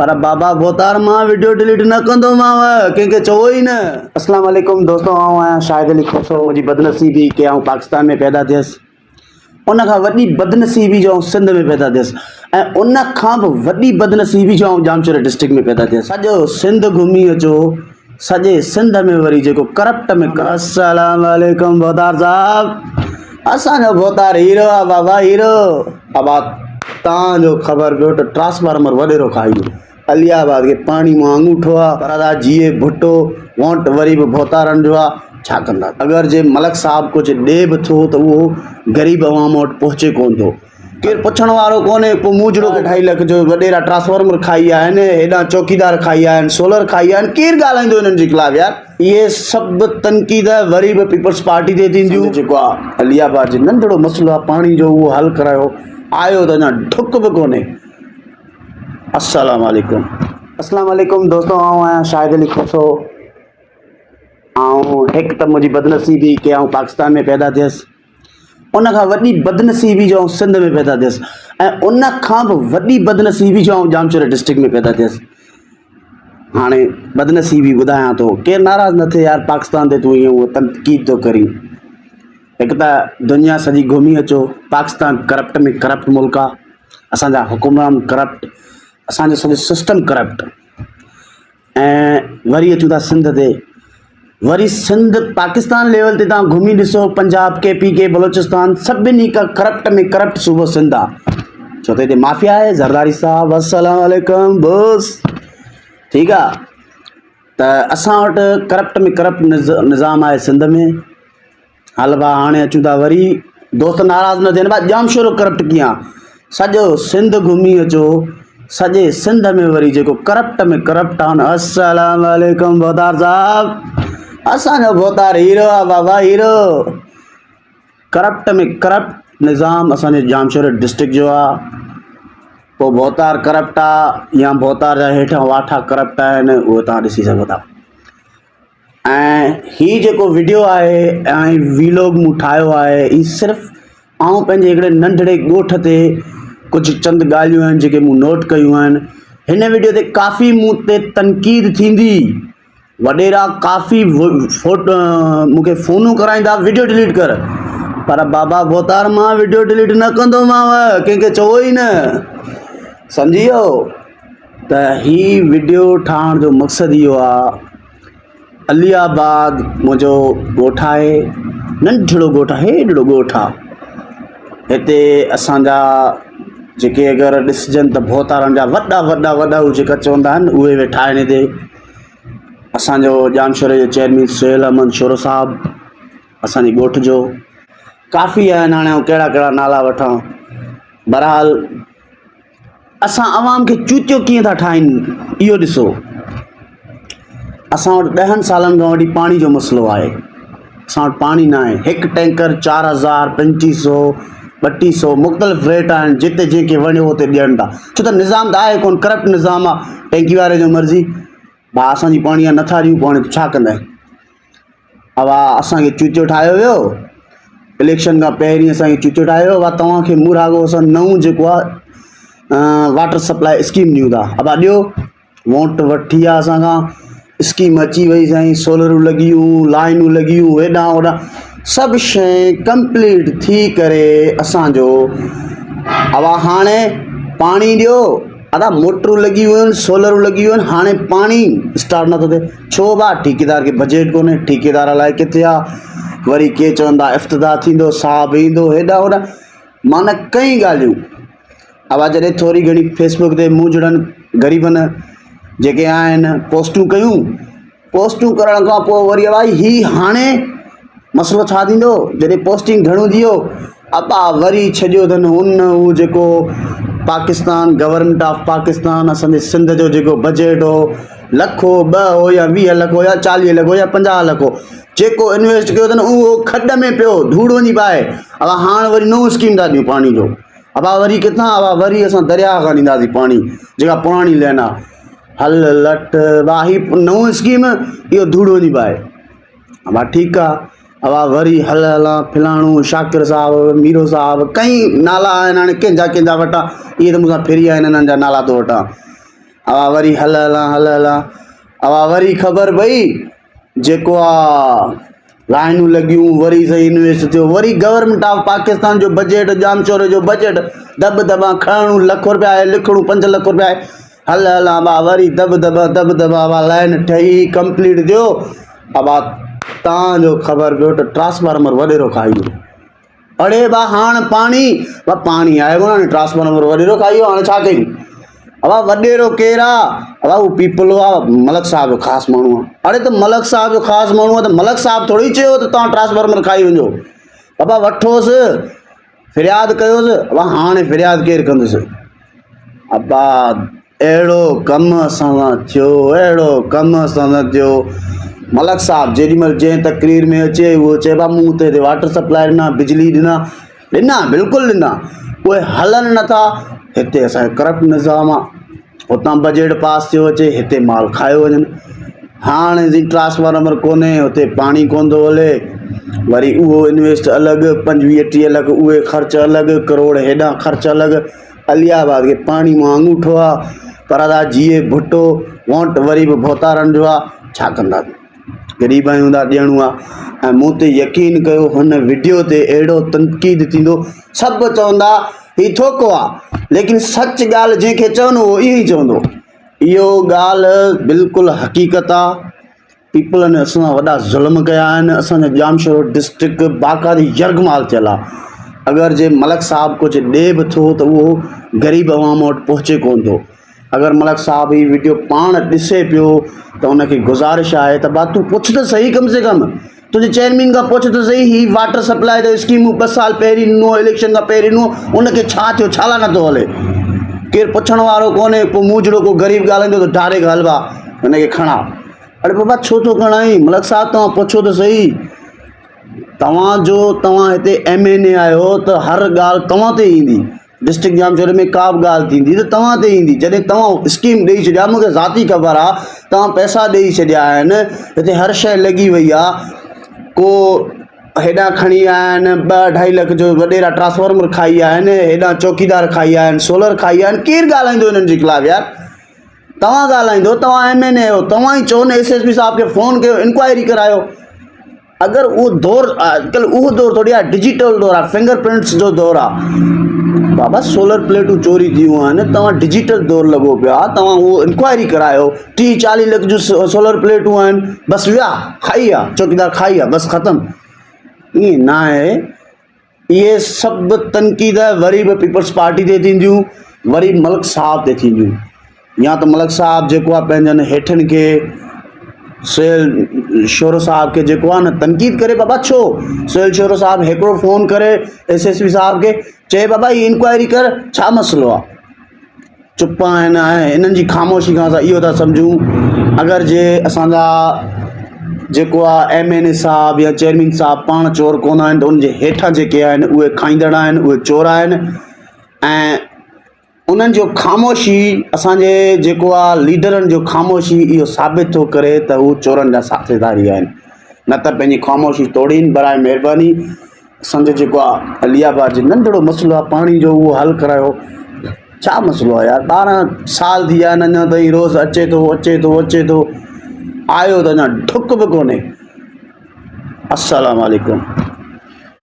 پر بابا ڀوتار مان وڊيو ڊليٽ نه ڪندومانو ڪنهن کي چئو ئي نه. اسلام عليڪم دوستو آئون آهيان شاهد علي کوسو منهنجي بدنصيبي ڪي آئون پاڪستان ۾ پيدا ٿيس ان کان وڏي بدنصيبي جو آئون سنڌ ۾ پيدا ٿيس ۽ ان کان به وڏي بدنصيبي جو آئون ڄامشوري ڊسٽرڪٽ ۾ پيدا ٿيس سڄو سنڌ گهمي اچو سڄي سنڌ ۾ وري جيڪو ڪرپٽ ۾ اسلام عليڪم ڀوتار صاحب اسان جو ڀوتار هيرو آ بابا هيرو ابا تان جو خبر پيو ته ٽرانسفارمر وڏيرو کائي ويو. علي آباد کي پاڻي مان آڱوٺو آ پر ادا جيئي ڀٽو وونٽ وري به ڀوتارن جو آ ڇا ڪندا. اگر جي ملڪ صاحب ڪجهه ڏي به ٿو ته اهو غريب عوام وٽ پهچي ڪونه ٿو. ڪير پڇڻ وارو ڪونهي پوء مون جهڙو اڍائي لک جو وڏيرا ٽرانسفارمر کائي ويا آهن هيڏانهن چوڪيدار کائي ويا آهن سولر کائي ويا آهن ڪير ڳالهائيندو انهن جي خلاف يار. اهي سڀ تنقيد وري به پيپلز پارٽي تي ٿينديون. جيڪو آ علي آباد جي ننڍڙو مسئلو آ پاڻي جو اهو حل ڪرايو آيو ته اڃا ڍڪ به ڪونهي. السلام عليڪم. اسلام عليڪم دوستو آئون آهيان شاهد علي کوسو آئون هڪ ته منهنجي بدنصيبي ڪي آئون پاڪستان ۾ پيدا ٿيس ان کان وڏي بدنصيبي جو آئون سنڌ ۾ پيدا ٿيس ۽ ان کان به وڏي بدنصيبي جو آئون ڄامشوري ڊسٽرڪٽ ۾ پيدا ٿيس هاڻي بدنصيبي ٻڌايان ٿو ڪير ناراض نه ٿئي يار پاڪستان تي تون ائين هونء تنقيد ٿو ڪرين هڪ ته دنيا سڄي گهمي اچو پاڪستان ڪرپٽ ۾ ڪرپٽ ملڪ آهي اسانجا حڪمران ڪرپٽ اسانجو سڄو سسٽم ڪرپٽ ۽ وري اچون ٿا سنڌ تي وري سنڌ پاڪستان ليول تي تان گهمي ڏسو پنجاب ڪي پي ڪي بلوچستان سڀني کان ڪرپٽ ۾ ڪرپٽ صوبو سنڌ آ ڇو ته هتي مافيا آهي زرداري صاحب السلام عليڪم بوس ٺيڪ آ ته اسان وٽ ڪرپٽ ۾ ڪرپٽ نظام آهي سنڌ ۾ هل ڀاء هاڻي اچون ٿا وري دوست ناراض نه ٿين ڀاء ڄامشورو ڪرپٽ ڪيئن آ سڄو سنڌ گهمي اچو سڄي سنڌ ۾ وري جيڪو ڪرپٽ ۾ ڪرپٽ آ نه السلام عليڪم ڀوتار صاحب اسان جو ڀوتار هيرو آ بابا هيرو ڪرپٽ ۾ ڪرپٽ نظام اسان جي ڄامشوري ڊسٽرڪٽ جو آ پوء ڀوتار ڪرپٽ آ يا ڀوتار جا هيٺان واٺا ڪرپٽ آهن اهو تان ڏسي سگهو ٿا ۽ هي جيڪو وڊيو آهي ۽ ويلاگ مون ٺاهيو آهي هي صرف آئون پنهنجي هڪڙي ننڍڙي ڳوٺ تي ڪجهه چند ڳالهيون آهن جيڪي مون نوٽ ڪيون آهن هن وڊيو تي ڪافي مون تي تنقيد ٿيندي وڏيرا ڪافي فوٽ مون کي فونون ڪرائيندا وڊيو ڊليٽ ڪر پر بابا ڀوتار مان وڊيو ڊليٽ نه ڪندومانو ڪنهن کي چئو ئي نه سمجهي ويو ته هي وڊيو ٺاهڻ جو مقصد اهو آ علي آباد منهنجو ڳوٺ آهي ننڍڙو ڳوٺ آهي هيڏڙو ڳوٺ آ هتي اسانجا جيڪي اگر ڏسجن ته ڀوتارن جا وڏا وڏا وڏا هو جيڪا چوندا آهن اهي ويٺا آهن هتي اسانجو ڄامشوري جو چيئرمين سهيل احمد شورو صاحب اسانجي ڳوٺ جو ڪافي آهن هاڻي آئون ڪهڙا ڪهڙا نالا وٺان بهرحال اسان عوام کي چوتيو ڪيئن ٿا ٺاهين اهو ڏسو اسان وٽ ڏهن سالن کان وٺي پاڻي جو مسئلو آهي اسان وٽ پاڻي نه آهي هڪ ٽينڪر 4000 2500 3200 مختلف ريٽ آهن جتي جنهن کي وڻيو اتي ڏين ٿا ڇو ته نظام ته آهي ڪونه ڪرپٽ نظام آهي ٽينڪي واري جو مرضي ڀاء اسان جي پاڻي آهي نٿا ڏيون پاڻي ڇا ڪندا اوا اسان کي چوچو ٺاهيو ويو اليڪشن کان پهرين اسان کي چوچو ٺاهيو ويو اوا توهان کي مورهاڳو اسان نئون جيڪو آهي واٽر سپلاء اسڪيم ڏيون ٿا ابا ڏيو ووٽ وٺي ويا اسان کان اسڪيم اچي وئي سائين سولرون لڳيون لائنون لڳيون هيڏانهن هوڏانهن سڀ شيء ڪمپليٽ ٿي ڪري اسانجو اوا هاڻي پاڻي ڏيو ادا موٽرون لڳي ويون آهن سولرون لڳي ويون آهن هاڻي پاڻي اسٽارٽ نٿو ٿئي ڇو ڀا ٺيڪيدار کي بجيٽ ڪونهي ٺيڪيدار الائي ڪٿي آ وري ڪي چوندا افتتاح ٿيندو صاحب ايندو هيڏا هوڏا معنيٰ ڪئي ڳالهيون اوا جڏهن ٿوري گهڻي فيسبڪ تي مون جهڙن غريبن جيڪي آهن پوسٽون ڪيون پوسٽون ڪرڻ کان پوء وري ڀائي هي هاڻي مسئلو ڇا ٿيندو جڏهن پوسٽنگ گهڻو ٿي ويو ابا وري ڇڏيو اٿن ان هو جيڪو پاڪستان گورنمينٽ آف پاڪستان اسانجي سنڌ جو جيڪو بجيٽ هو لک هو ٻه هو يا 20 لک هو يا 40 لک هو يا 50 لک هو جيڪو انويسٽ ڪيو اٿن اهو کڏ ۾ پيو ڌوڙ وڃي پائي ابا هاڻ وري نئون اسڪيم ٿا ڏيون پاڻي جو ابا وري ڪٿان ابا وري اسان درياهه کان ڏينداسين پاڻي جيڪا پراڻي لين آهي هل لٽ وا هي نئون اسڪيم اهو ڌوڙ وڃي پائي ابا ٺيڪ آ ابا وري هل هلان فلاڻو شاڪر صاحب ميرو صاحب ڪئي نالا آهن هاڻي ڪنهن جا ڪنهن جا وٺان اهي ته مون سان ڦري آيا آهن انهن جا نالا ٿو وٺان. اوا وري هل هلان هل هلان اوا وري خبر پئي جيڪو آ لائنون لڳيون وري سائين انويسٽ ٿيو وري گورنمينٽ آف پاڪستان جو بجيٽ ڄامشوري جو بجيٽ دٻ دٻا کڻڻو لک روپيا آهي لکڻو پنج لک روپيا آهي هل هل ابا وري دٻ دٻا دٻ دٻا ابا لائن ٺهي ڪمپليٽ ٿيو ابا تان جو خبر پيو ته ٽرانسفارمر وڏيرو کائي ويو اڙي با هاڻ پاڻي با پاڻي آيو ڪونه هاڻي ٽرانسفارمر وڏيرو کائي ويو هاڻي ڇا ڪيون ابا وڏيرو ڪير آ ابا هو پيپلو آ ملڪ صاحب جو خاص ماڻهو آ اڙي ته ملڪ صاحب جو خاص ماڻهو آ ته ملڪ صاحب ٿوري چيو ته توهان ٽرانسفارمر کائي وڃو بابا وٺوس فرياد ڪيوس ابا هاڻي فرياد ڪير ڪندس ابا اهڙو ڪم اسان سان ٿيو اهڙو ڪم اسان سان ٿيو ملڪ صاحب جيڏي مهل جنهن تقرير ۾ اچي اهو چئي ڀا مون ته هتي واٽر سپلاء ڏنا بجلي ڏنا ڏنا بلڪل ڏنا اهي هلن نٿا هتي اسانجو ڪرپٽ نظام آهي هتان بجيٽ پاس ٿيو اچي هتي مال کايو وڃن هاڻي جي ٽرانسفارمر ڪونهي هتي پاڻي ڪونه ٿو هلي وري اهو انويسٽ الڳ پنجويهه ٽيهه لک اهي خرچ الڳ ڪروڙ هيڏانهن خرچ الڳ علي آباد کي پاڻي مان آڱوٺو آ پر ادا جيئي ڀٽو وونٽ وري به ڀوتارن جو آ ڇا ڪندا غريب آهيون ٿا ڏيڻو آ ۽ مون تي يقين ڪيو هن وڊيو تي اهڙو تنقيد ٿيندو سڀ چوندا هي ٿوڪو آ ليڪن سچ ڳالهه جنهن کي چوندو اهو ائين ئي چوندو اهو ڳالهه بلڪل حقيقت آ پيپلن اسان سان وڏا ظلم ڪيا آهن اسان جو ڄامشورو ڊسٽرڪٽ باقاعدي يرغمال ٿيل آهي اگر جي ملڪ صاحب ڪجهه ڏي به ٿو ته اهو غريب عوام وٽ پهچي ڪونه ٿو اگر ملڪ صاحب هي وڊيو پاڻ ڏسي پيو ته ان کي گذارش آهي ته با تون پڇ ته صحيح ڪم سي ڪم تنهنجي چيئرمين کان پڇ ته صحيح هي واٽر سپلاء جو اسڪيمون ٻه سال پهرين ڏنو اليڪشن کان پهرين ڏنو ان کي ڇا ٿيو ڇا لاء نٿو هلي ڪير پڇڻ وارو ڪونهي پوء مون جهڙو ڪو غريب ڳالهائيندو ته ڊائريڪٽ هلبا هن کي کڻا اڙي بابا ڇو ٿو کڻائين ملڪ صاحب توهان پڇو ته صحيح توهان جو توهان هتي ايم اين اي آهيو ته هر ڳالهه توهان تي ايندي ڊسٽرڪٽ ڄامشوري ۾ ڪا به ڳالهه ٿيندي ته توهان تي ايندي جڏهن توهان اسڪيم ڏئي ڇڏيا مونکي ذاتي خبر آهي توهان پئسا ڏئي ڇڏيا آهن هتي هر شيء لڳي وئي آهي ڪو هيڏانهن کڻي آيا آهن ٻه اڍائي لک جو وڏيرا ٽرانسفارمر کائي آيا آهن هيڏانهن چوڪيدار کائي آيا آهن سولر کائي آيا آهن ڪير ڳالهائيندو انهن جي خلاف يار توهان ڳالهائيندو توهان ايم اين اي آهيو توهان ئي چئو نه ايس ايس پي صاحب کي فون ڪيو انڪوائري ڪرايو اگر اهو دور اڄڪلهه اهو دور ٿوري آهي ڊجيٽل دور آهي فنگر پرنٽس جو دور آهي بابا سولر پليٽون چوري ٿيون آهن توهان ڊجيٽل دور لڳو پيو آهي توهان اهو انڪوائري ڪرايو ٽيهه چاليهه لک جون سولر پليٽون آهن بس ويا کائي ويا چوڪيدار کائي ويا بس ختم ائين نه آهي اهي سڀ تنقيد وري به پيپلز پارٽي تي ٿينديون وري ملڪ صاحب تي ٿينديون يا ته ملڪ صاحب جيڪو آهي پنهنجن هيٺن کي سهيل شورو صاحب کي جيڪو آهي نه تنقيد ڪري بابا ڇو سهيل شورو صاحب هڪڙو فون ڪري ايس ايس پي صاحب کي چئي بابا هي انڪوائري ڪر ڇا مسئلو آهي چپ آهن ۽ انهن جي خاموشي کان اسان اهو ٿا سمجهون اگر جي اسان جا جيڪو آ ايم اين اي صاحب يا چيئرمين صاحب پاڻ چور ڪونه آهن ته ان جي هيٺان جيڪي آهن اهي کائيندڙ آهن اهي چور آهن ۽ انهن جو خاموشي اسانجي جيڪو آ ليڊرن جو خاموشي اهو ثابت ٿو ڪري ته هو چورن جا ساٿيداري آهن نه ته پنهنجي خاموشي توڙين برائي مهرباني اسان جو جيڪو آ علي آباد جو ننڍڙو مسئلو آ پاڻي جو اهو حل ڪرايو ڇا مسئلو آ يار 12 سال ٿي ويا آهن اڃا تائين روز اچي ٿو اچي ٿو اچي ٿو آيو ته اڃا ڍڪ به ڪونهي السلام عليڪم.